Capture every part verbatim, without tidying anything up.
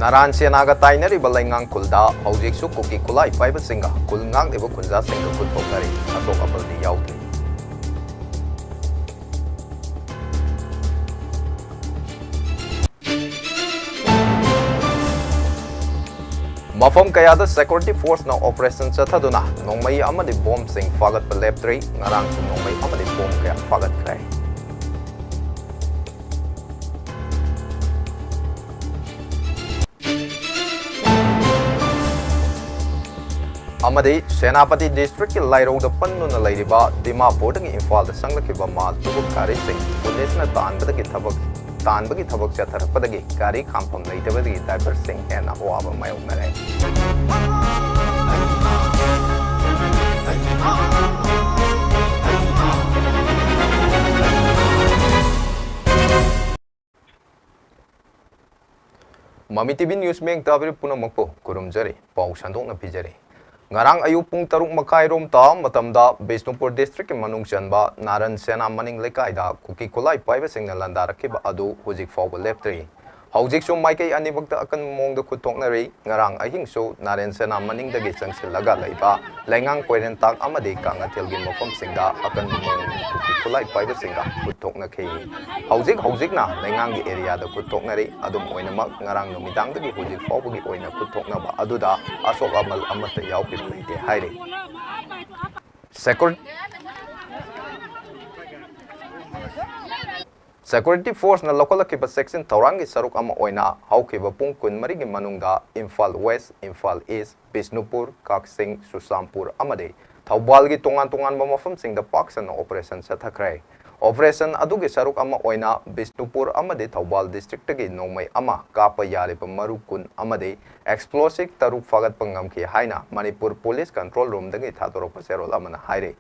ꯅꯥꯔꯥꯟ ꯁꯦꯅꯥꯒ ꯇꯥꯏꯅꯔꯤꯕ ꯂꯩꯉꯥꯡ ꯈꯨꯜꯗ ꯍꯧꯖꯤꯛꯁꯨ ꯀꯨꯀꯤ ꯈꯨꯠꯂꯥꯏ ꯄꯥꯏꯕꯁꯤꯡꯒ ꯈꯨꯜ ꯉꯥꯛꯂꯤꯕ ꯈꯨꯟꯖꯥꯁꯤꯡꯒ ꯈꯨꯠ ꯊꯣꯛꯅꯔꯤ꯫ ꯑꯁꯣꯛ ꯑꯄꯜꯗꯤ ꯌꯥꯎꯗ꯭ꯔꯤ꯫ ꯃꯐꯝ ꯀꯌꯥꯗ security forceꯅ operation ꯆꯠꯊꯗꯨꯅ ꯅꯣꯡꯃꯩ ꯑꯃꯗꯤ ꯕꯣꯝꯁꯤꯡ ꯐꯥꯒꯠꯄ ꯂꯦꯞꯇ꯭ꯔꯤ꯫ ꯉꯔꯥꯡꯁꯨ ꯅꯣꯡꯃꯩ ꯑꯃꯗꯤ ꯕꯣꯝ ꯀꯌꯥ ꯐꯥꯒꯠꯈ꯭ꯔꯦ꯫ ꯑꯃꯗꯤ ꯁꯦꯅꯥꯄꯇꯤ districtꯀꯤ ꯂꯥꯏꯔꯧꯗ ꯄꯟꯗꯨꯅ ꯂꯩꯔꯤꯕ ꯗꯤꯃꯥꯄꯨꯔꯗꯒꯤ ꯏꯝꯐꯥꯜꯗ ꯆꯪꯂꯛꯈꯤꯕ ꯃꯥꯜ ꯆꯨꯔꯨꯞ ꯒꯥꯔꯤꯁꯤꯡ ꯄꯨꯂꯤꯁꯅ ꯇꯥꯟꯕꯗꯒꯤ ꯊꯕꯛ, ꯇꯥꯟꯕꯒꯤ ꯊꯕꯛ ꯆꯠꯊꯔꯛꯄꯗꯒꯤ ꯒꯥꯔꯤ ꯈꯥꯝꯐꯝ ꯂꯩꯇꯕꯗꯒꯤ driverꯁꯤꯡ ꯍꯦꯟꯅ ꯑꯋꯥꯕ ꯃꯥꯌꯣꯛꯅꯔꯦ꯫ ꯃꯃꯤ TV news ꯃꯤꯠꯌꯦꯡ ꯇꯥꯕꯤꯔꯤꯕ ꯄꯨꯝꯅꯃꯛꯄꯨ ꯈꯨꯔꯨꯝꯖꯔꯤ꯫ ꯄꯥꯎ ꯁꯟꯗꯣꯛꯅ ꯄꯤꯖꯔꯤ꯫ ꯉꯔꯥꯡ ꯑꯌꯨꯛ ꯄꯨꯡ ꯇꯔꯨꯛ ꯃꯈꯥꯏ ꯔꯣꯝ ꯇꯥꯕ ꯃꯇꯝꯗ ꯕꯤꯁꯅꯨꯄꯨꯔ districtꯀꯤ ꯃꯅꯨꯡ ꯆꯟꯕ ꯅꯥꯔꯟ ꯁꯦꯅꯥ ꯃꯅꯤꯡ ꯂꯩꯀꯥꯏꯗ ꯀꯨꯀꯤ ꯈꯨꯠꯂꯥꯏ ꯄꯥꯏꯕꯁꯤꯡꯅ ꯂꯥꯟꯗꯥꯔꯛꯈꯤꯕ ꯑꯗꯨ ꯍꯧꯖꯤꯛ ꯐꯥꯎꯕ ꯂꯦꯞꯇ꯭ꯔꯤ꯫ ꯍꯧꯖꯤꯛꯁꯨ ꯃꯥꯏꯀꯩ ꯑꯅꯤꯃꯛꯇ ꯑꯀꯟꯕ ꯃꯑꯣꯡꯗ ꯈꯨꯠ ꯊꯣꯛꯅꯔꯤ꯫ ꯉꯔꯥꯡ ꯑꯍꯤꯡꯁꯨ ꯅꯥꯔꯦꯟ ꯁꯦꯅꯥ ꯃꯅꯤꯡꯗꯒꯤ ꯆꯪꯁꯤꯜꯂꯒ ꯂꯩꯕ ꯂꯩꯉꯥꯡ ꯀꯣꯏꯔꯦꯟꯇꯥꯛ ꯑꯃꯗꯤ ꯀꯥꯡꯉꯊꯦꯜꯒꯤ ꯃꯐꯝꯁꯤꯡꯗ ꯑꯀꯟꯕ ꯃꯑꯣꯡꯗ ꯀꯨꯀꯤ ꯈꯨꯠꯂꯥꯏ ꯄꯥꯏꯕꯁꯤꯡꯒ ꯈꯨꯠ ꯊꯣꯛꯅꯈꯤ꯫ ꯍꯧꯖꯤꯛ ꯍꯧꯖꯤꯛꯅ ꯂꯩꯉꯥꯡꯒꯤ areaꯗ ꯈꯨꯠ ꯊꯣꯛꯅꯔꯤ꯫ ꯑꯗꯨꯝ ꯑꯣꯏꯅꯃꯛ, ꯉꯔꯥꯡ ꯅꯨꯃꯤꯗꯥꯡꯗꯒꯤ ꯍꯧꯖꯤꯛ ꯐꯥꯎꯕꯒꯤ ꯑꯣꯏꯅ ꯈꯨꯠ ꯊꯣꯛꯅꯕ ꯑꯗꯨꯗ ꯑꯁꯣꯛ ꯑꯃꯜ ꯑꯃꯠꯇ ꯌꯥꯎꯈꯤꯕ ꯂꯩꯇꯦ ꯍꯥꯏꯔꯤ꯫ Secur-, Security forceꯅ ꯂꯧꯈꯠꯂꯛꯈꯤꯕ ꯆꯦꯛꯁꯤꯟ ꯊꯧꯔꯥꯡꯒꯤ ꯁꯔꯨꯛ ꯑꯃ ꯑꯣꯏꯅ ꯍꯧꯈꯤꯕ ꯄꯨꯡ ꯀꯨꯟꯃꯔꯤꯒꯤ ꯃꯅꯨꯡꯗ ꯏꯝꯐꯥꯜ West, ꯏꯝꯐꯥꯜ East, ꯕꯤꯁꯅꯨꯄꯨꯔ, ꯀꯛꯆꯤꯡ, ꯆꯨꯔꯆꯥꯟꯄꯨꯔ ꯑꯃꯗꯤ ꯊꯧꯕꯥꯜꯒꯤ ꯇꯣꯉꯥꯟ ꯇꯣꯉꯥꯟꯕ ꯃꯐꯝꯁꯤꯡꯗ ꯄꯥꯛ ꯁꯟꯅ operation ꯆꯠꯊꯈ꯭ꯔꯦ꯫ Operation ꯑꯗꯨꯒꯤ ꯁꯔꯨꯛ ꯑꯃ ꯑꯣꯏꯅ ꯕꯤꯁꯅꯨꯄꯨꯔ ꯑꯃꯗꯤ ꯊꯧꯕꯥꯜ districtꯇꯒꯤ ꯅꯣꯡꯃꯩ ꯑꯃ ꯀꯥꯞꯄ ꯌꯥꯔꯤꯕ ꯃꯔꯨ ꯀꯨꯟ ꯑꯃꯗꯤ explosive ꯇꯔꯨꯛ ꯐꯥꯒꯠꯄ ꯉꯝꯈꯤ ꯍꯥꯏꯅ ꯃꯅꯤꯄꯨꯔ Police Control Roomꯗꯒꯤ ꯊꯥꯗꯣꯔꯛꯄ ꯆꯦꯔꯣꯜ ꯑꯃꯅ ꯍꯥꯏꯔꯤ꯫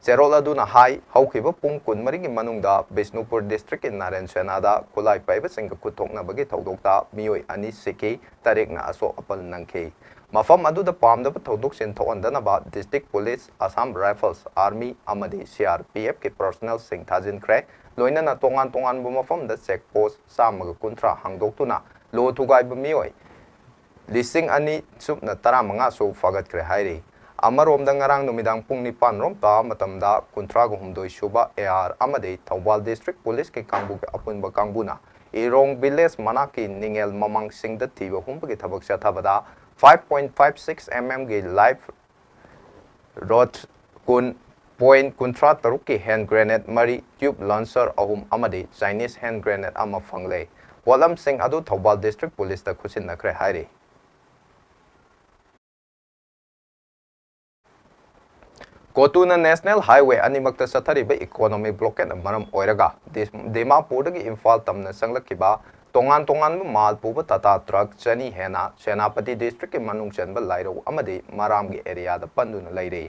ꯆꯦꯔꯣꯜ ꯑꯗꯨꯅ ꯍꯥꯏ, ꯍꯧꯈꯤꯕ ꯄꯨꯡ ꯀꯨꯟꯃꯔꯤꯒꯤ ꯃꯅꯨꯡꯗ ꯕꯤꯁꯅꯨꯄꯨꯔ districtꯀꯤ ꯅꯥꯔꯦꯟ ꯁꯦꯅꯥꯗ ꯈꯨꯠꯂꯥꯏ ꯄꯥꯏꯕꯁꯤꯡꯒ ꯈꯨꯠ ꯊꯣꯛꯅꯕꯒꯤ ꯊꯧꯗꯣꯛꯇ ꯃꯤꯑꯣꯏ ꯑꯅꯤ ꯁꯤꯈꯤ, ꯇꯔꯦꯠꯅ ꯑꯁꯣꯛ ꯑꯄꯟ ꯅꯪꯈꯤ꯫ ꯃꯐꯝ ꯑꯗꯨꯗ ꯄꯥꯝꯗꯕ ꯊꯧꯗꯣꯛꯁꯤꯡ ꯊꯣꯛꯍꯟꯗꯅꯕ district police, Assam Rifles, Army ꯑꯃꯗꯤ CRPFꯀꯤ personnelꯁꯤꯡ ꯊꯥꯖꯤꯟꯈ꯭ꯔꯦ꯫ ꯂꯣꯏꯅꯅ ꯇꯣꯉꯥꯟ ꯇꯣꯉꯥꯟꯕ ꯃꯐꯝꯗ check post ꯆꯥꯝꯃꯒ ꯀꯨꯟꯊ꯭ꯔꯥ ꯍꯥꯡꯗꯣꯛꯇꯨꯅ ꯂꯣ ꯊꯨꯒꯥꯏꯕ ꯃꯤꯑꯣꯏ ꯂꯤꯁꯤꯡ ꯑꯅꯤ ꯁꯨꯞꯅ ꯇꯔꯥꯃꯉꯥꯁꯨ ꯐꯥꯒꯠꯈ꯭ꯔꯦ ꯍꯥꯏꯔꯤ꯫ ꯑꯃꯔꯣꯝꯗ, ꯉꯔꯥꯡ ꯅꯨꯃꯤꯗꯥꯡ ꯄꯨꯡ ꯅꯤꯄꯥꯟ ꯔꯣꯝ ꯇꯥꯕ ꯃꯇꯝꯗ ꯀꯨꯟꯊ꯭ꯔꯥꯒ ꯍꯨꯝꯗꯣꯏ ꯁꯨꯕ ꯑꯦ ꯑꯥꯔ ꯑꯃꯗꯤ ꯊꯧꯕꯥꯜ ꯗꯤꯁꯇ꯭ꯔꯤꯛ ꯄꯨꯂꯤꯁꯀꯤ ꯀꯥꯡꯕꯨꯒꯤ ꯑꯄꯨꯟꯕ ꯀꯥꯡꯕꯨꯅ ꯏꯔꯣꯡ ꯚꯤꯂꯦꯖ ꯃꯅꯥꯛꯀꯤ ꯅꯤꯡꯉꯦꯜ ꯃꯃꯥꯡꯁꯤꯡꯗ ꯊꯤꯕ ꯍꯨꯝꯕꯒꯤ ꯊꯕꯛ ꯆꯠꯊꯕꯗ five point five six M M ꯒꯤ ꯂꯥꯏꯐ ꯔꯣꯠ ꯀꯨꯟ, ꯄꯣꯏꯟ ꯀꯨꯟꯊ꯭ꯔꯥ ꯇꯔꯨꯛꯀꯤ ꯍꯦꯟ ꯒ꯭ꯔꯦꯅꯦꯗ ꯃꯔꯤ, ꯇ꯭ꯌꯨꯕ ꯂꯥꯟꯁꯔ ꯑꯍꯨꯝ ꯑꯃꯗꯤ ꯆꯥꯏꯅꯤꯁ ꯍꯦꯟ ꯒ꯭ꯔꯦꯅꯦꯗ ꯑꯃ ꯐꯪꯂꯦ꯫ ꯄꯣꯠꯂꯝꯁꯤꯡ ꯑꯗꯨ ꯊꯧꯕꯥꯜ ꯗꯤꯁꯇ꯭ꯔꯤꯛ ꯄꯨꯂꯤꯁꯇ ꯈꯨꯠꯁꯤꯟꯅꯈ꯭ꯔꯦ ꯍꯥꯏꯔꯤ꯫ ꯀꯣꯇꯨꯅ ꯅꯦꯁꯅꯦꯜ ꯍꯥꯏꯋꯦ ꯑꯅꯤꯃꯛꯇ ꯆꯠꯊꯔꯤꯕ ꯏꯀꯣꯅꯣꯃꯤꯛ ꯕ꯭ꯂꯣꯀꯦꯠꯅ ꯃꯔꯝ ꯑꯣꯏꯔꯒ ꯗꯤꯁ-, ꯗꯤꯃꯥꯄꯨꯔꯗꯒꯤ ꯏꯝꯐꯥꯜ ꯇꯝꯅ ꯆꯪꯂꯛꯈꯤꯕ ꯇꯣꯉꯥꯟ ꯇꯣꯉꯥꯟꯕ ꯃꯥꯜ ꯄꯨꯕ ꯇꯥꯇꯥ ꯇ꯭ꯔꯛ ꯆꯅꯤ ꯍꯦꯟꯅ ꯁꯦꯅꯥꯄꯇꯤ ꯗꯤꯁꯇ꯭ꯔꯤꯛꯀꯤ ꯃꯅꯨꯡ ꯆꯟꯕ ꯂꯥꯏꯔꯧ ꯑꯃꯗꯤ ꯃꯔꯥꯝꯒꯤ ꯑꯦꯔꯤꯌꯥꯗ ꯄꯟꯗꯨꯅ ꯂꯩꯔꯤ꯫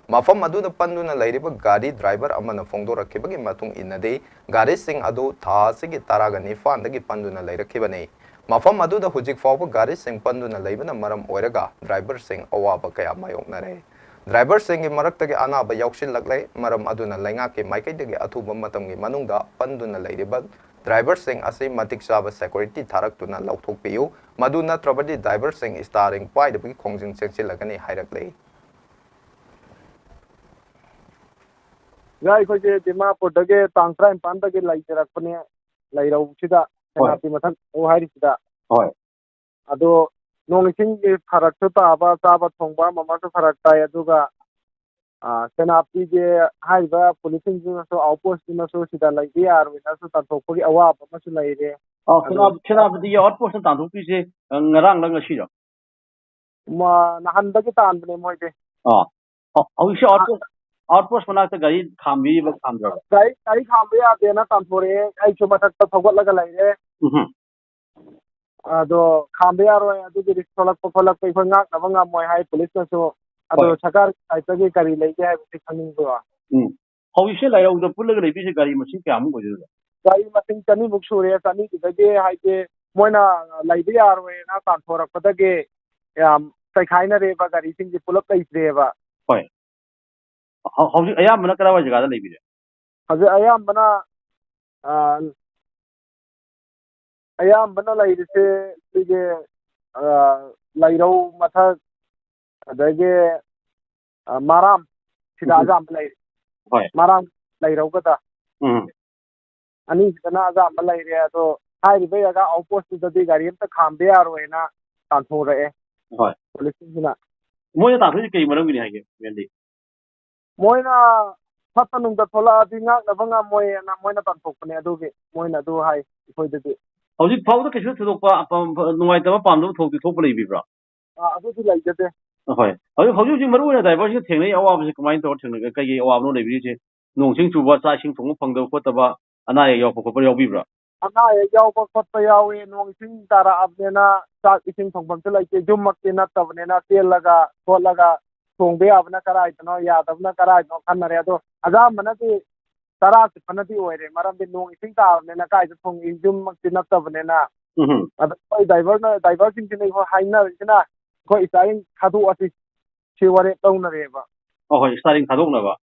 ꯃꯐꯝ ꯑꯗꯨꯗ ꯄꯟꯗꯨꯅ ꯂꯩꯔꯤꯕ ꯒꯥꯔꯤ ꯗ꯭ꯔꯥꯏꯚꯔ ꯑꯃꯅ ꯐꯣꯡꯗꯣꯔꯛꯈꯤꯕꯒꯤ ꯃꯇꯨꯡ ꯏꯟꯅꯗꯤ, ꯒꯥꯔꯤꯁꯤꯡ ꯑꯗꯨ ꯊꯥ ꯑꯁꯤꯒꯤ ꯇꯔꯥꯒ ꯅꯤꯄꯥꯟꯗꯒꯤ ꯄꯟꯗꯨꯅ ꯂꯩꯔꯛꯈꯤꯕꯅꯤ꯫ ꯃꯐꯝ ꯑꯗꯨꯗ ꯍꯧꯖꯤꯛ ꯐꯥꯎꯕ ꯒꯥꯔꯤꯁꯤꯡ ꯄꯟꯗꯨꯅ ꯂꯩꯕꯅ ꯃꯔꯝ ꯑꯣꯏꯔꯒ ꯗ꯭ꯔꯥꯏꯚꯔꯁꯤꯡ ꯑꯋꯥꯕ ꯀꯌꯥ ꯃꯥꯌꯣꯛꯅꯔꯦ꯫ ꯗ꯭ꯔꯥꯏꯚꯔꯁꯤꯡꯒꯤ ꯃꯔꯛꯇꯒꯤ ꯑꯅꯥꯕ ꯌꯥꯎꯁꯤꯜꯂꯛꯂꯦ꯫ ꯃꯔꯝ ꯑꯗꯨꯅ ꯂꯩꯉꯥꯛꯀꯤ ꯃꯥꯏꯀꯩꯗꯒꯤ ꯑꯊꯨꯕ ꯃꯇꯝꯒꯤ ꯃꯅꯨꯡꯗ ꯄꯟꯗꯨꯅ ꯂꯩꯔꯤꯕ ꯗ꯭ꯔꯥꯏꯚꯔꯁꯤꯡ ꯑꯁꯤ ꯃꯇꯤꯛ ꯆꯥꯕ ꯁꯦꯀ꯭ꯌꯨꯔꯤꯇꯤ ꯊꯥꯔꯛꯇꯨꯅ ꯂꯧꯊꯣꯛꯄꯤꯌꯨ, ꯃꯗꯨ ꯅꯠꯇ꯭ꯔꯕꯗꯤ ꯗ꯭ꯔꯥꯏꯚꯔꯁꯤꯡ ꯏꯁꯇꯥꯔꯤꯡ ꯄꯥꯏꯗꯕꯒꯤ ꯈꯣꯡꯖꯪ ꯆꯪꯁꯤꯜꯂꯒꯅꯤ ꯍꯥꯏꯔꯛꯂꯤ꯫ ꯑꯣꯖꯥ, ꯑꯩꯈꯣꯏꯁꯦ ꯗꯤꯃꯥꯄꯨꯔꯗꯒꯤ ꯇꯥꯡ ꯇꯔꯥꯅꯤꯄꯥꯟꯗꯒꯤ ꯂꯩꯖꯔꯛꯄꯅꯦ, ꯂꯩꯔꯧꯁꯤꯗ, ꯍꯣꯏ꯫ ꯁꯦꯅꯥꯄꯇꯤ ꯃꯊꯛ ꯂꯩꯔꯧ ꯍꯥꯏꯔꯤꯁꯤꯗ꯫ ꯍꯣꯏ꯫ ꯑꯗꯣ ꯅꯣꯡ ꯏꯁꯤꯡꯒꯤ ꯐꯔꯛꯁꯨ ꯇꯥꯕ, ꯆꯥꯕ ꯊꯣꯡꯕ ꯑꯃ ꯑꯃꯁꯨ ꯐꯔꯛ ꯇꯥꯏ, ꯑꯗꯨꯒ, ꯑ, ꯁꯦꯅꯥꯄꯇꯤꯒꯤ ꯍꯥꯏꯔꯤꯕ ꯄꯨꯂꯤꯁꯁꯤꯡꯁꯤꯅꯁꯨ, ꯑꯥꯎꯠ ꯄꯣꯁꯇꯨꯅꯁꯨ ꯁꯤꯗ ꯂꯩꯕ ꯌꯥꯔꯣꯏꯅꯁꯨ ꯇꯥꯟꯊꯣꯛꯄꯒꯤ ꯑꯋꯥꯕ ꯑꯃꯁꯨ ꯂꯩꯔꯦ꯫ ꯑ, ꯑꯗꯣ ꯁꯦꯅꯥ-, ꯁꯦꯅꯥꯄꯇꯤꯒꯤ ꯑꯥꯎꯠ ꯄꯣꯁꯇ ꯇꯥꯟꯊꯣꯛꯄꯤꯁꯦ, ꯑ, ꯉꯔꯥꯡꯂ ꯉꯁꯤꯔꯣ? ꯃ-, ꯅꯍꯥꯟꯗꯒꯤ ꯇꯥꯟꯕꯅꯦ ꯃꯣꯏꯗꯤ꯫ ꯑꯥ꯫ ꯍꯧ-, ꯍꯧꯖꯤꯛꯁꯦ ꯑꯥꯎꯠ ꯄꯣꯁ, ꯑꯥꯎꯠ ꯄꯣꯁ ꯃꯅꯥꯛꯇ ꯒꯥꯔꯤ ꯈꯥꯝꯕꯤꯔꯤꯕ ꯈꯥꯝꯗ꯭ꯔꯕ? ꯒꯥꯔꯤ, ꯒꯥꯔꯤ ꯈꯥꯝꯕ ꯌꯥꯗꯦꯅ ꯇꯥꯟꯊꯣꯔꯛꯑꯦ꯫ ꯑꯩꯁꯨ ꯃꯊꯛꯇ ꯊꯧꯒꯠꯂꯒ ꯂꯩꯔꯦ꯫ ꯎꯝꯍꯨꯝ꯫ ꯑꯗꯣ ꯈꯥꯝꯕ ꯌꯥꯔꯣꯏ, ꯑꯗꯨꯒꯤ ꯔꯤꯛꯁ ꯊꯣꯛꯂꯛꯄ ꯈꯣꯠꯂꯛꯄ ꯑꯩꯈꯣꯏ ꯉꯥꯛꯅꯕ ꯉꯝꯃꯣꯏ ꯍꯥꯏ ꯄꯨꯂꯤꯁꯅꯁꯨ꯫ ꯑꯗꯣ ꯍꯣꯏ꯫ ꯁꯔꯀꯥꯔꯒꯤ ꯁꯥꯏꯠꯇꯒꯤ ꯀꯔꯤ ꯂꯩꯒꯦ ꯍꯥꯏꯕꯁꯤ ꯈꯪꯅꯤꯡꯕ꯭ꯔꯣ? ꯎꯝ꯫ ꯍꯧꯖꯤꯛꯁꯦ ꯂꯥꯏꯔꯧꯗ ꯄꯨꯜꯂꯒ ꯂꯩꯕꯤꯁꯦ ꯒꯥꯔꯤ ꯃꯁꯤꯡ ꯀꯌꯥꯃꯨꯛ ꯑꯣꯏꯗꯣꯏꯅꯣ? ꯒꯥꯔꯤ ꯃꯁꯤꯡ ꯆꯅꯤꯃꯨꯛ ꯁꯨꯔꯦ꯫ ꯆꯅꯤꯗꯨꯗꯒꯤ ꯍꯥꯏꯗꯤ ꯃꯣꯏꯅ ꯂꯩꯕ ꯌꯥꯔꯣꯏꯅ ꯇꯥꯟꯊꯣꯔꯛꯄꯗꯒꯤ ꯌꯥꯝ ꯆꯩꯈꯥꯏꯅꯔꯦꯕ, ꯒꯥꯔꯤꯁꯤꯡꯁꯦ ꯄꯨꯂꯞ ꯂꯩꯇ꯭ꯔꯦꯕ꯫ ꯍꯣꯏ꯫ ꯍꯧ-, ꯍꯧꯖꯤꯛ ꯑꯌꯥꯝꯕꯅ ꯀꯗꯥꯏꯋꯥꯏ ꯖꯒꯥꯗ ꯂꯩꯕꯤꯔꯦ? ꯍꯧꯖꯤꯛ ꯑꯌꯥꯝꯕꯅ, ꯑ, ꯑꯌꯥꯝꯕꯅ ꯂꯩꯔꯤꯁꯦ ꯁꯤꯒꯤ, ꯑ, ꯂꯩꯔꯧ ꯃꯊꯛ, ꯑꯗꯒꯤ, ꯑ, ꯃꯔꯥꯝ, ꯁꯤꯗ ꯎꯝ꯫ ꯑꯌꯥꯝꯕ ꯂꯩꯔꯤ꯫ ꯍꯣꯏ꯫ ꯃꯔꯥꯝ ꯂꯩꯔꯧꯒꯗ꯫ ꯎꯝ꯫ ꯑꯅꯤꯁꯤꯗꯅ ꯑꯌꯥꯝꯕ ꯂꯩꯔꯦ꯫ ꯑꯗꯣ ꯍꯥꯏꯔꯤꯕ ꯖꯒꯥ outpostꯇꯨꯗꯗꯤ ꯒꯥꯔꯤ ꯑꯝꯇ ꯈꯥꯝꯕ ꯌꯥꯔꯣꯏꯅ ꯇꯥꯟꯊꯣꯔꯛꯑꯦ ꯍꯣꯏ꯫ ꯄꯨꯂꯤꯁꯁꯤꯡꯁꯤꯅ꯫ ꯃꯣꯏꯅ ꯇꯥꯟꯊꯣꯛꯏꯁꯦ ꯀꯩ ꯃꯔꯝꯒꯤꯅꯤ ꯍꯥꯏꯒꯦ, ꯃꯦꯟꯗꯤ? ꯃꯣꯏꯅ ꯐꯠꯇ ꯅꯨꯡꯗ ꯊꯣꯛꯂꯛꯑꯗꯤ ꯉꯥꯛꯅꯕ ꯉꯝꯃꯣꯏꯅ ꯃꯣꯏꯅ ꯇꯥꯟꯊꯣꯛꯄꯅꯦ꯫ ꯑꯗꯨꯒꯤ ꯃꯣꯏꯅ ꯑꯗꯨ ꯍꯥꯏ ꯑꯩꯈꯣꯏꯗꯗꯤ꯫ ꯍꯧꯖꯤꯛ ꯐꯥꯎꯗ ꯀꯩꯁꯨ ꯊꯣꯏꯗꯣꯛꯄ ꯑꯄꯥꯝ-, ꯅꯨꯡꯉꯥꯏꯇꯕ ꯄꯥꯝꯗꯕ ꯊꯧꯗꯣꯛꯇꯤ ꯊꯣꯛꯄ ꯂꯩꯕꯤꯕ꯭ꯔꯥ? ꯑꯥ, ꯑꯗꯨꯗꯤ ꯂꯩꯖꯗꯦ꯫ ꯍꯣꯏ꯫ ꯍꯧꯖꯤꯛ, ꯍꯧꯖꯤꯛ ꯍꯧꯖꯤꯛ ꯃꯔꯨ ꯑꯣꯏꯅ driverꯁꯤꯡꯅ ꯊꯦꯡꯅꯩ ꯑꯋꯥꯕꯁꯤ ꯀꯃꯥꯏꯅ ꯇꯧꯔ ꯊꯦꯡꯅꯒꯦ? ꯀꯩ ꯀꯩ ꯑꯋꯥꯕꯅꯣ ꯂꯩꯕꯤꯔꯤꯁꯦ? ꯅꯣꯡ ꯆꯤꯡ ꯆꯨꯕ, ꯆꯥꯛ ꯏꯁꯤꯡ ꯊꯣꯡꯕ ꯐꯪꯗꯕ ꯈꯣꯠꯇꯕ, ꯑꯅꯥ ꯑꯌꯦꯛ ꯌꯥꯎꯔꯛꯄ ꯈꯣꯠꯄ ꯌꯥꯎꯕꯤꯕ꯭ꯔꯥ? ꯑꯅꯥ ꯑꯌꯦꯛ ꯌꯥꯎꯕ ꯈꯣꯠꯄ ꯌꯥꯎꯏ꯫ ꯅꯣꯡ ꯏꯁꯤꯡ ꯇꯥꯔꯛꯑꯕꯅꯤꯅ ꯆꯥꯛ ꯏꯁꯤꯡ ꯊꯣꯡꯐꯝꯁꯨ ꯂꯩꯇꯦ꯫ ꯌꯨꯝꯃꯛꯇꯤ ꯅꯠꯇꯕꯅꯤꯅ ꯆꯦꯜꯂꯒ ꯈꯣꯠꯂꯒ ꯊꯣꯡꯕ ꯌꯥꯕꯅ ꯀꯔꯥꯏꯗꯅꯣ, ꯌꯥꯗꯕꯅ ꯀꯔꯥꯏꯗꯅꯣ ꯈꯟꯅꯔꯦ꯫ ꯑꯗꯣ ꯑꯌꯥꯝꯕꯅꯗꯤ ꯇꯔꯥ ꯆꯤꯠꯄꯅꯗꯤ ꯑꯣꯏꯔꯦ꯫ ꯃꯔꯝꯗꯤ ꯅꯣꯡ ꯏꯁꯤꯡ ꯇꯥꯕꯅꯤꯅ ꯀꯥꯏꯗ ꯊꯣꯡꯏ? ꯌꯨꯝꯃꯛꯇꯤ ꯅꯠꯇꯕꯅꯤꯅ꯫ ꯎꯝ꯫ ꯑꯗꯣ ꯑꯩꯈꯣꯏ driverꯅ, driverꯁꯤꯡꯁꯤꯅ ꯑꯩꯈꯣꯏ ꯍꯥꯏꯅꯔꯤꯁꯤꯅ ꯑꯩꯈꯣꯏ steering ꯊꯥꯗꯣꯛꯑꯁꯤ ꯁꯤ ꯋꯥꯔꯦꯞ ꯂꯧꯅꯔꯦꯕ꯫ ꯑꯣ, ꯍꯣꯏ, steering ꯊꯥꯗꯣꯛꯅꯕ꯫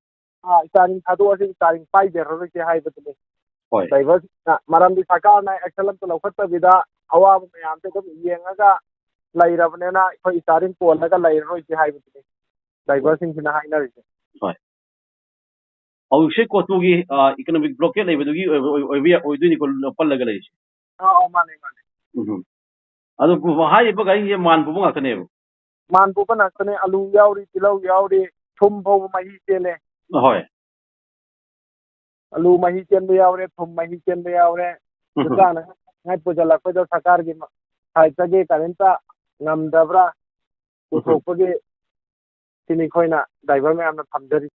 ꯑꯥ, steering ꯊꯥꯗꯣꯛꯑꯁꯤ, steering ꯄꯥꯏꯖꯔꯔꯣꯏꯁꯦ ꯍꯥꯏꯕꯗꯨꯅꯤ꯫ ꯍꯣꯏ꯫ Driverꯁꯤꯡꯅ, ꯃꯔꯝꯗꯤ ꯁꯔꯀꯥꯔꯅ action ꯑꯝꯇ ꯂꯧꯈꯠꯇꯕꯤꯗ ꯑꯋꯥꯕ ꯃꯌꯥꯝꯁꯦ ꯑꯗꯨꯝ ꯌꯦꯡꯉꯒ ꯂꯩꯔꯕꯅꯤꯅ ꯑꯩꯈꯣꯏ steering ꯀꯣꯜꯂꯒ ꯂꯩꯔꯔꯣꯏꯁꯦ ꯍꯥꯏꯕꯗꯨꯅꯤ driverꯁꯤꯡꯁꯤꯅ ꯍꯥꯏꯅꯔꯤꯁꯦ꯫ ꯍꯣꯏ꯫ ꯍꯧꯖꯤꯛꯁꯦ ꯀꯣꯆꯨꯒꯤ, ꯑ, economic blockade ꯂꯩꯕꯗꯨꯒꯤ ꯑꯣꯏꯕ, ꯑꯣꯏ-, ꯑꯣꯏꯕ ꯌꯥ-, ꯑꯣꯏꯗꯣꯏꯅꯤꯀꯣ ꯄꯜꯂꯒ ꯂꯩꯔꯤꯁꯦ? ꯑꯥ, ꯑꯥ, ꯃꯥꯅꯦ, ꯃꯥꯅꯦ꯫ ꯎꯝ꯫ ꯑꯗꯨ ꯄꯨ-, ꯍꯥꯏꯔꯤꯕ ꯒꯥꯔꯤꯁꯦ ꯃꯥꯟ ꯄꯨꯕ ꯉꯥꯛꯇꯅꯦꯕ? ꯃꯥꯟ ꯄꯨꯕ ꯉꯥꯛꯇꯅꯦ꯫ ꯑꯂꯨ ꯌꯥꯎꯔꯤ, ꯇꯤꯜꯍꯧ ꯌꯥꯎꯔꯤ, ꯊꯨꯝ ꯐꯥꯎꯕ ꯃꯍꯤ ꯆꯦꯜꯂꯦ꯫ ꯍꯣꯏ꯫ ꯑꯂꯨ ꯃꯍꯤ ꯆꯦꯟꯕ ꯌꯥꯎꯔꯦ, ꯊꯨꯝ ꯃꯍꯤ ꯆꯦꯟꯕ ꯌꯥꯎꯔꯦ꯫ ꯎꯝ꯫ ꯆꯥꯅꯉꯥꯏ ꯄꯨꯁꯤꯜꯂꯛꯄꯗ ꯁꯔꯀꯥꯔꯒꯤ ꯃ-, ꯁꯥꯏꯠꯇꯒꯤ ꯀꯔꯤꯝꯇ ꯉꯝꯗꯕ꯭ꯔꯥ? ꯎꯝ꯫ ꯄꯨꯊꯣꯛꯄꯒꯤ ꯁꯤꯅꯤ ꯑꯩꯈꯣꯏꯅ driver ꯃꯌꯥꯝꯅ ꯊꯝꯖꯔꯤ꯫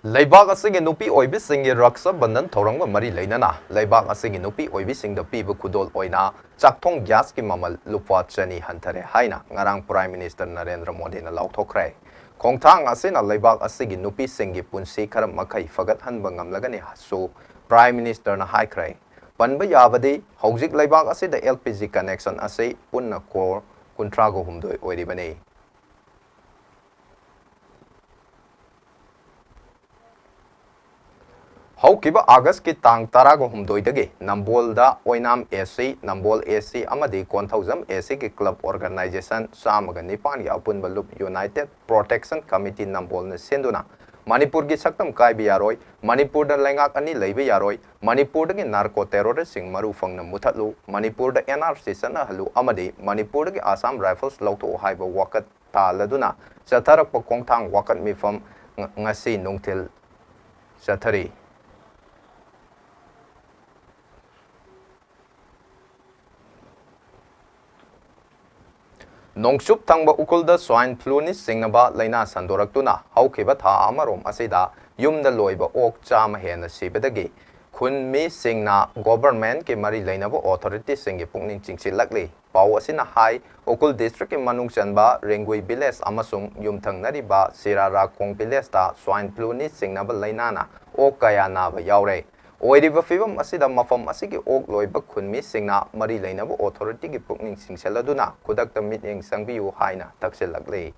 ꯂꯩꯕꯥꯛ ꯑꯁꯤꯒꯤ ꯅꯨꯄꯤ ꯑꯣꯏꯕꯤꯁꯤꯡꯒꯤ ꯔꯛꯁꯥ ꯕꯟꯙꯟ ꯊꯧꯔꯝꯒ ꯃꯔꯤ ꯂꯩꯅꯅ ꯂꯩꯕꯥꯛ ꯑꯁꯤꯒꯤ ꯅꯨꯄꯤ ꯑꯣꯏꯕꯤꯁꯤꯡꯗ ꯄꯤꯕ ꯈꯨꯗꯣꯜ ꯑꯣꯏꯅ ꯆꯥꯛꯊꯣꯡ gasꯀꯤ ꯃꯃꯜ ꯂꯨꯄꯥ ꯆꯅꯤ ꯍꯟꯊꯔꯦ ꯍꯥꯏꯅ ꯉꯔꯥꯡ Prime Minister ꯅꯔꯦꯟꯗ꯭ꯔ ꯃꯣꯗꯤꯅ ꯂꯥꯎꯊꯣꯛꯈ꯭ꯔꯦ꯫ ꯈꯣꯡꯊꯥꯡ ꯑꯁꯤꯅ ꯂꯩꯕꯥꯛ ꯑꯁꯤꯒꯤ ꯅꯨꯄꯤꯁꯤꯡꯒꯤ ꯄꯨꯟꯁꯤ ꯈꯔ ꯃꯈꯩ ꯐꯒꯠꯍꯟꯕ ꯉꯝꯂꯒꯅꯤ ꯍꯥꯏꯁꯨ Prime Ministerꯅ ꯍꯥꯏꯈ꯭ꯔꯦ꯫ ꯄꯟꯕ ꯌꯥꯕꯗꯤ ꯍꯧꯖꯤꯛ ꯂꯩꯕꯥꯛ ꯑꯁꯤꯗ LPG connection ꯑꯁꯤ ꯄꯨꯟꯅ crore ꯀꯨꯟꯊ꯭ꯔꯥꯒ ꯍꯨꯝꯗꯣꯏ ꯑꯣꯏꯔꯤꯕꯅꯤ꯫ ꯍꯧꯈꯤꯕ ꯑꯥꯒꯁꯀꯤ ꯇꯥꯡ ꯇꯔꯥꯒ ꯍꯨꯝꯗꯣꯏꯗꯒꯤ ꯅꯝꯕꯣꯜꯗ ꯑꯣꯏꯅꯥꯝ ꯑꯦ ꯁꯤ, ꯅꯝꯕꯣꯜ ꯑꯦ ꯁꯤ ꯑꯃꯗꯤ ꯀꯣꯟꯊꯧꯖꯝ ꯑꯦ ꯁꯤꯒꯤ ꯀ꯭ꯂꯕ ꯑꯣꯔꯒꯅꯥꯏꯖꯦꯁꯟ ꯆꯥꯝꯃꯒ ꯅꯤꯄꯥꯟꯒꯤ ꯑꯄꯨꯟꯕ ꯂꯨꯞ ꯌꯨꯅꯥꯏꯇꯦꯗ ꯄ꯭ꯔꯣꯇꯦꯛꯁꯟ ꯀꯃꯤꯇꯤ ꯅꯝꯕꯣꯜꯅ ꯁꯤꯟꯗꯨꯅ ꯃꯅꯤꯄꯨꯔꯒꯤ ꯁꯛꯇꯝ ꯀꯥꯏꯕ ꯌꯥꯔꯣꯏ, ꯃꯅꯤꯄꯨꯔꯗ ꯂꯩꯉꯥꯛ ꯑꯅꯤ ꯂꯩꯕ ꯌꯥꯔꯣꯏ, ꯃꯅꯤꯄꯨꯔꯗꯒꯤ ꯅꯥꯔꯀꯣ ꯇꯦꯔꯣꯔꯤꯁꯁꯤꯡ ꯃꯔꯨ ꯐꯪꯅ ꯃꯨꯊꯠꯂꯨ, ꯃꯅꯤꯄꯨꯔꯗ ꯑꯦꯟ ꯑꯥꯔ ꯁꯤ ꯆꯠꯅꯍꯜꯂꯨ ꯑꯃꯗꯤ ꯃꯅꯤꯄꯨꯔꯗꯒꯤ ꯑꯁꯥꯝ ꯔꯥꯏꯐꯜꯁ ꯂꯧꯊꯣꯛꯎ ꯍꯥꯏꯕ ꯋꯥꯀꯠ ꯇꯥꯜꯂꯗꯨꯅ ꯆꯠꯊꯔꯛꯄ ꯈꯣꯡꯊꯥꯡ ꯋꯥꯀꯠ ꯃꯤꯐꯝ ꯉ-, ꯉꯁꯤ ꯅꯨꯡꯊꯤꯜ ꯆꯠꯊꯔꯤ꯫ ꯅꯣꯡꯆꯨꯞ ꯊꯪꯕ ꯎꯈ꯭ꯔꯨꯜꯗ ꯁ꯭ꯋꯥꯏꯟ ꯐ꯭ꯂꯨꯅ ꯆꯤꯡꯅꯕ ꯂꯥꯏꯅꯥ ꯁꯟꯗꯣꯔꯛꯇꯨꯅ ꯍꯧꯈꯤꯕ ꯊꯥ ꯑꯃꯔꯣꯝ ꯑꯁꯤꯗ ꯌꯨꯝꯗ ꯂꯣꯏꯕ ꯑꯣꯛ ꯆꯥꯝꯃ ꯍꯦꯟꯅ ꯁꯤꯕꯗꯒꯤ ꯈꯨꯟ ꯃꯤꯁꯤꯡꯅ ꯒꯣꯚꯔꯟꯃꯦꯟꯠꯀꯤ ꯃꯔꯤ ꯂꯩꯅꯕ ꯑꯣꯊꯣꯔꯤꯇꯤꯁꯤꯡꯒꯤ ꯄꯨꯛꯅꯤꯡ ꯆꯤꯡꯁꯤꯜꯂꯛꯂꯤ꯫ ꯄꯥꯎ ꯑꯁꯤꯅ ꯍꯥꯏ, ꯎꯈ꯭ꯔꯨꯜ ꯗꯤꯁꯇ꯭ꯔꯤꯛꯀꯤ ꯃꯅꯨꯡ ꯆꯟꯕ ꯔꯦꯡꯒꯨꯏ ꯚꯤꯂꯦꯖ ꯑꯃꯁꯨꯡ ꯌꯨꯝꯊꯪꯅꯔꯤꯕ ꯁꯤꯔꯥꯔꯥꯈꯣꯡ ꯚꯤꯂꯦꯖꯇ ꯁ꯭ꯋꯥꯏꯟ ꯐ꯭ꯂꯨꯅ ꯆꯤꯡꯅꯕ ꯂꯥꯏꯅꯥꯅ ꯑꯣꯛ ꯀꯌꯥ ꯅꯥꯕ ꯌꯥꯎꯔꯦ꯫ ꯑꯣꯏꯔꯤꯕ ꯐꯤꯚꯝ ꯑꯁꯤꯗ ꯃꯐꯝ ꯑꯁꯤꯒꯤ ꯑꯣꯛ ꯂꯣꯏꯕ ꯈꯨꯟ ꯃꯤꯁꯤꯡꯅ ꯃꯔꯤ ꯂꯩꯅꯕ ꯑꯣꯊꯣꯔꯤꯇꯤꯒꯤ ꯄꯨꯛꯅꯤꯡ ꯆꯤꯡꯁꯤꯜꯂꯗꯨꯅ ꯈꯨꯗꯛꯇ ꯃꯤꯠꯌꯦꯡ ꯆꯪꯕꯤꯌꯨ ꯍꯥꯏꯅ ꯇꯛꯁꯤꯜꯂꯛꯂꯤ꯫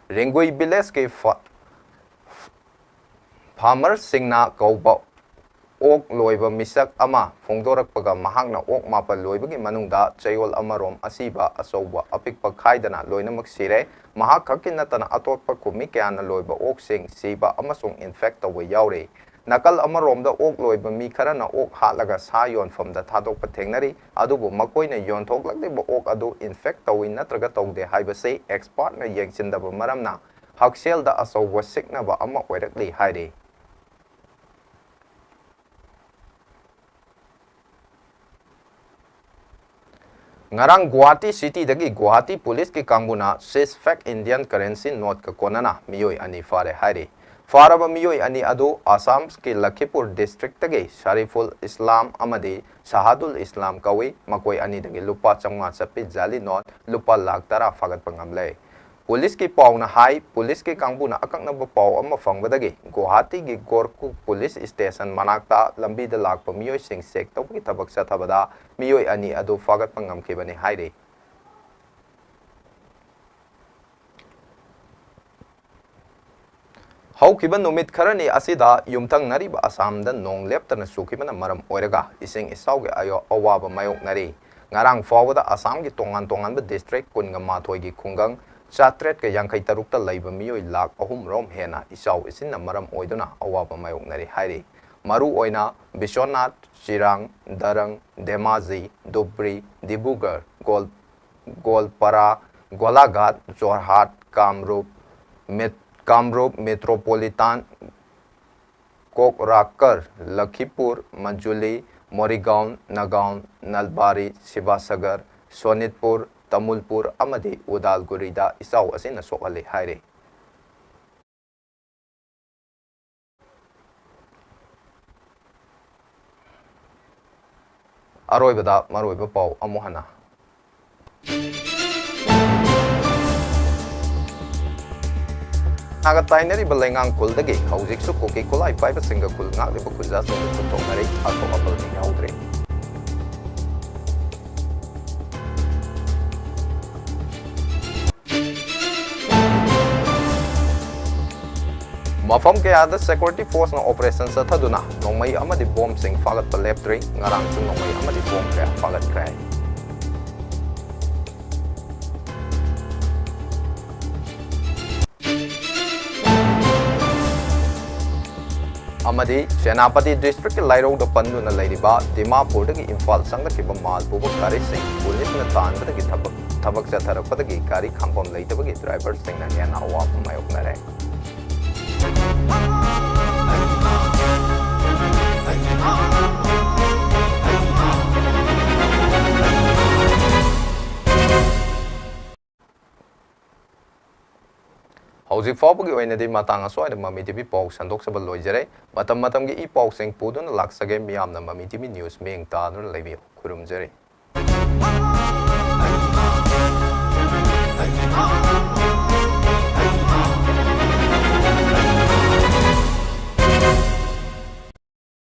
ꯔꯦꯡꯒꯨꯏ ꯚꯤꯂꯦꯖꯀꯤ ꯐꯥ-, ꯐꯥꯔꯃꯔꯁꯤꯡꯅ ꯀꯧꯕ ꯑꯣꯛ ꯂꯣꯏꯕ ꯃꯤꯁꯛ ꯑꯃ ꯐꯣꯡꯗꯣꯔꯛꯄꯒ ꯃꯍꯥꯛꯅ ꯑꯣꯛ ꯃꯥꯄꯜ ꯂꯣꯏꯕꯒꯤ ꯃꯅꯨꯡꯗ ꯆꯌꯣꯜ ꯑꯃꯔꯣꯝ ꯑꯁꯤꯕ ꯑꯆꯧꯕ ꯑꯄꯤꯛꯄ ꯈꯥꯏꯗꯅ ꯂꯣꯏꯅꯃꯛ ꯁꯤꯔꯦ꯫ ꯃꯍꯥꯛ ꯈꯛꯀꯤ ꯅꯠꯇꯅ ꯑꯇꯣꯞꯄ ꯈꯨꯟ ꯃꯤ ꯀꯌꯥꯅ ꯂꯣꯏꯕ ꯑꯣꯛꯁꯤꯡ ꯁꯤꯕ ꯑꯃꯁꯨꯡ ꯏꯟꯐꯦꯛ ꯇꯧꯕ ꯌꯥꯎꯔꯤ꯫ ꯅꯥꯀꯜ ꯑꯃꯔꯣꯝꯗ ꯑꯣꯛ ꯂꯣꯏꯕ ꯃꯤ ꯈꯔꯅ ꯑꯣꯛ ꯍꯥꯠꯂꯒ ꯁꯥ ꯌꯣꯟꯐꯝꯗ ꯊꯥꯗꯣꯛꯄ ꯊꯦꯡꯅꯔꯤ, ꯑꯗꯨꯕꯨ ꯃꯈꯣꯏꯅ ꯌꯣꯟꯊꯣꯛꯂꯛꯂꯤꯕ ꯑꯣꯛ ꯑꯗꯨ ꯏꯟꯐꯦꯛ ꯇꯧꯏ ꯅꯠꯇ꯭ꯔꯒ ꯇꯧꯗꯦ ꯍꯥꯏꯕꯁꯤ ꯑꯦꯛꯁꯄꯥꯔꯠꯅ ꯌꯦꯡꯁꯤꯟꯗꯕ ꯃꯔꯝꯅ ꯍꯛꯁꯦꯜꯗ ꯑꯆꯧꯕ ꯁꯤꯡꯅꯕ ꯑꯃ ꯑꯣꯏꯔꯛꯂꯤ ꯍꯥꯏꯔꯤ꯫ ꯉꯔꯥꯡ ꯒꯨꯋꯥꯍꯥꯇꯤ ꯁꯤꯇꯤꯗꯒꯤ ꯒꯨꯋꯥꯍꯥꯇꯤ ꯄꯨꯂꯤꯁꯀꯤ ꯀꯥꯡꯕꯨꯅ ꯁꯤꯁ ꯐꯦꯛ ꯏꯟꯗꯤꯌꯟ ꯀꯔꯦꯟꯁꯤ ꯅꯣꯠꯀ ꯀꯣꯟꯅꯅ ꯃꯤꯑꯣꯏ ꯑꯅꯤ ꯐꯥꯔꯦ ꯍꯥꯏꯔꯤ꯫ ꯐꯥꯔꯕ ꯃꯤꯑꯣꯏ ꯑꯅꯤ ꯑꯗꯨ ꯑꯁꯥꯝꯒꯤ ꯂꯈꯤꯄꯨꯔ ꯗꯤꯁꯇ꯭ꯔꯤꯛꯇꯒꯤ ꯁꯔꯤꯐꯨꯜ ꯏꯁꯂꯥꯝ ꯑꯃꯗꯤ ꯁꯍꯥꯗꯨꯜ ꯏꯁꯂꯥꯝ ꯀꯧꯏ꯫ ꯃꯈꯣꯏ ꯑꯅꯤꯗꯒꯤ ꯂꯨꯄꯥ ꯆꯥꯝꯃꯉꯥ ꯆꯠꯄꯤ ꯖꯥꯂꯤ ꯅꯣꯠ ꯂꯨꯄꯥ ꯂꯥꯈ ꯇꯔꯥ ꯐꯥꯒꯠꯄ ꯉꯝꯂꯦ꯫ ꯄꯨꯂꯤꯁꯀꯤ ꯄꯥꯎꯅ ꯍꯥꯏ, ꯄꯨꯂꯤꯁꯀꯤ ꯀꯥꯡꯕꯨꯅ ꯑꯀꯛꯅꯕ ꯄꯥꯎ ꯑꯃ ꯐꯪꯕꯗꯒꯤ ꯒꯨꯋꯥꯍꯥꯇꯤꯒꯤ ꯒꯣꯔꯈꯨ ꯄꯨꯂꯤꯁ ꯁ꯭ꯇꯦꯁꯟ ꯃꯅꯥꯛꯇ ꯂꯝꯕꯤꯗ ꯂꯥꯛꯄ ꯃꯤꯑꯣꯏꯁꯤꯡ ꯆꯦꯛ ꯇꯧꯕꯒꯤ ꯊꯕꯛ ꯆꯠꯊꯕꯗ ꯃꯤꯑꯣꯏ ꯑꯅꯤ ꯑꯗꯨ ꯐꯥꯒꯠꯄ ꯉꯝꯈꯤꯕꯅꯤ ꯍꯥꯏꯔꯤ꯫ ꯍꯧꯈꯤꯕ ꯅꯨꯃꯤꯠ ꯈꯔꯅꯤ ꯑꯁꯤꯗ ꯌꯨꯝꯊꯪꯅꯔꯤꯕ ꯑꯁꯥꯝꯗ ꯅꯣꯡ ꯂꯦꯞꯇꯅ ꯆꯨꯈꯤꯕꯅ ꯃꯔꯝ ꯑꯣꯏꯔꯒ ꯏꯁꯤꯡ ꯏꯆꯥꯎꯒꯤ ꯑꯌꯣ-, ꯑꯋꯥꯕ ꯃꯥꯌꯣꯛꯅꯔꯤ꯫ ꯉꯔꯥꯡ ꯐꯥꯎꯕꯗ ꯑꯁꯥꯝꯒꯤ ꯇꯣꯉꯥꯟ ꯇꯣꯉꯥꯟꯕ ꯗꯤꯁꯇ꯭ꯔꯤꯛ ꯀꯨꯟꯒ ꯃꯥꯊꯣꯏꯒꯤ ꯈꯨꯡꯒꯪ ꯆꯥꯇ꯭ꯔꯦꯠꯀ ꯌꯥꯡꯈꯩ ꯇꯔꯨꯛꯇ ꯂꯩꯕ ꯃꯤꯑꯣꯏ ꯂꯥꯈ ꯑꯍꯨꯝ ꯔꯣꯝ ꯍꯦꯟꯅ ꯏꯆꯥꯎ ꯏꯁꯤꯡꯅ ꯃꯔꯝ ꯑꯣꯏꯗꯨꯅ ꯑꯋꯥꯕ ꯃꯥꯌꯣꯛꯅꯔꯤ ꯍꯥꯏꯔꯤ꯫ ꯃꯔꯨꯑꯣꯏꯅ ꯕꯤꯁ꯭ꯋꯅꯥꯊ, ꯆꯤꯔꯥꯡ, ꯗꯔꯪ, ꯙꯦꯃꯥꯖꯤ, ꯙꯨꯕ꯭ꯔꯤ, ꯗꯤꯕ꯭ꯔꯨꯒꯔ, ꯒꯣꯜ-, ꯒꯣꯜꯄꯥꯔꯥ, ꯒꯣꯂꯥꯘꯥꯠ, ꯖꯣꯔꯍꯥꯠ, ꯀꯥꯝꯔꯨꯞ, ꯃꯦꯠ-, ꯀꯥꯝꯔꯨꯞ ꯃꯦꯇ꯭ꯔꯣꯄꯣꯂꯤꯇꯥꯟ, ꯀꯣꯛꯔꯥꯀꯔ, ꯂꯈꯤꯄꯨꯔ, ꯃꯖꯨꯂꯤ, ꯃꯣꯔꯤꯒꯥꯎꯟ, ꯅꯥꯒꯥꯎꯟ, ꯅꯜꯕꯥꯔꯤ, ꯁꯤꯕꯥꯁꯥꯒꯔ, ꯁꯣꯅꯤꯠꯄꯨꯔ, ꯇꯥꯃꯨꯜꯄꯨꯔ ꯑꯃꯗꯤ ꯎꯗꯥꯜꯒꯨꯔꯤꯗ ꯏꯆꯥꯎ ꯑꯁꯤꯅ ꯁꯣꯛꯍꯜꯂꯤ ꯍꯥꯏꯔꯤ꯫ ꯑꯔꯣꯏꯕꯗ ꯃꯔꯨꯑꯣꯏꯕ ꯄꯥꯎ ꯑꯃꯨꯛ ꯍꯟꯅ꯫ ꯅꯥꯒ ꯇꯥꯏꯅꯔꯤꯕ ꯂꯩꯉꯥꯡ ꯈꯨꯜꯗꯒꯤ ꯍꯧꯖꯤꯛꯁꯨ ꯀꯨꯀꯤ ꯈꯨꯠꯂꯥꯏ ꯄꯥꯏꯕꯁꯤꯡꯒ ꯈꯨꯜ ꯉꯥꯛꯂꯤꯕ ꯈꯨꯟꯖꯥꯁꯤꯡꯕꯨ ꯄꯨꯊꯣꯛꯅꯔꯤ꯫ ꯑꯁꯣꯛ ꯑꯄꯜꯗꯤ ꯌꯥꯎꯗ꯭ꯔꯤ꯫ ꯃꯐꯝ ꯀꯌꯥꯗ ꯁꯦꯀ꯭ꯌꯨꯔꯤꯇꯤ ꯐꯣꯔꯁꯅ ꯑꯣꯄꯔꯦꯁꯟ ꯆꯠꯊꯗꯨꯅ ꯅꯣꯡꯃꯩ ꯑꯃꯗꯤ ꯕꯣꯝꯁꯤꯡ ꯐꯥꯒꯠꯄ ꯂꯦꯞꯇ꯭ꯔꯤ꯫ ꯉꯔꯥꯡꯁꯨ ꯅꯣꯡꯃꯩ ꯑꯃꯗꯤ ꯕꯣꯝ ꯀꯌꯥ ꯐꯥꯒꯠꯈ꯭ꯔꯦ꯫ ꯑꯃꯗꯤ ꯁꯦꯅꯥꯄꯇꯤ ꯗꯤꯁꯇ꯭ꯔꯤꯛꯀꯤ ꯂꯥꯏꯔꯧꯗ ꯄꯟꯗꯨꯅ ꯂꯩꯔꯤꯕ ꯗꯤꯃꯥꯄꯨꯔꯗꯒꯤ ꯏꯝꯐꯥꯜ ꯆꯪꯂꯛꯈꯤꯕ ꯃꯥꯜ ꯄꯨꯕ ꯒꯥꯔꯤꯁꯤꯡ ꯄꯨꯂꯤꯁꯅ ꯇꯥꯟꯕꯗꯒꯤ ꯊꯕꯛ, ꯊꯕꯛ ꯆꯠꯊꯔꯛꯄꯗꯒꯤ ꯒꯥꯔꯤ ꯈꯥꯝꯐꯝ ꯂꯩꯇꯕꯒꯤ ꯗ꯭ꯔꯥꯏꯚꯔꯁꯤꯡꯅ ꯍꯦꯟꯅ ꯑꯋꯥꯕ ꯃꯥꯌꯣꯛꯅꯔꯦ꯫ ꯍꯧꯖꯤꯛ ꯐꯥꯎꯕꯒꯤ ꯑꯣꯏꯅꯗꯤ ꯃꯇꯥꯡ ꯑꯁ꯭ꯋꯥꯏꯗ ꯃꯃꯤ ꯇꯤꯚꯤ ꯄꯥꯎ ꯁꯟꯗꯣꯛꯆꯕ ꯂꯣꯏꯖꯔꯦ꯫ ꯃꯇꯝ ꯃꯇꯝꯒꯤ ꯏ ꯄꯥꯎꯁꯤꯡ ꯄꯨꯗꯨꯅ ꯂꯥꯛꯆꯒꯦ꯫ ꯃꯤꯌꯥꯝꯅ ꯃꯃꯤ ꯇꯤꯚꯤ ꯅ꯭ꯌꯨꯁ ꯃꯤꯠꯌꯦꯡ ꯇꯥꯗꯨꯅ ꯂꯩꯕꯤꯌꯨ꯫ ꯈꯨꯔꯨꯝꯖꯔꯤ꯫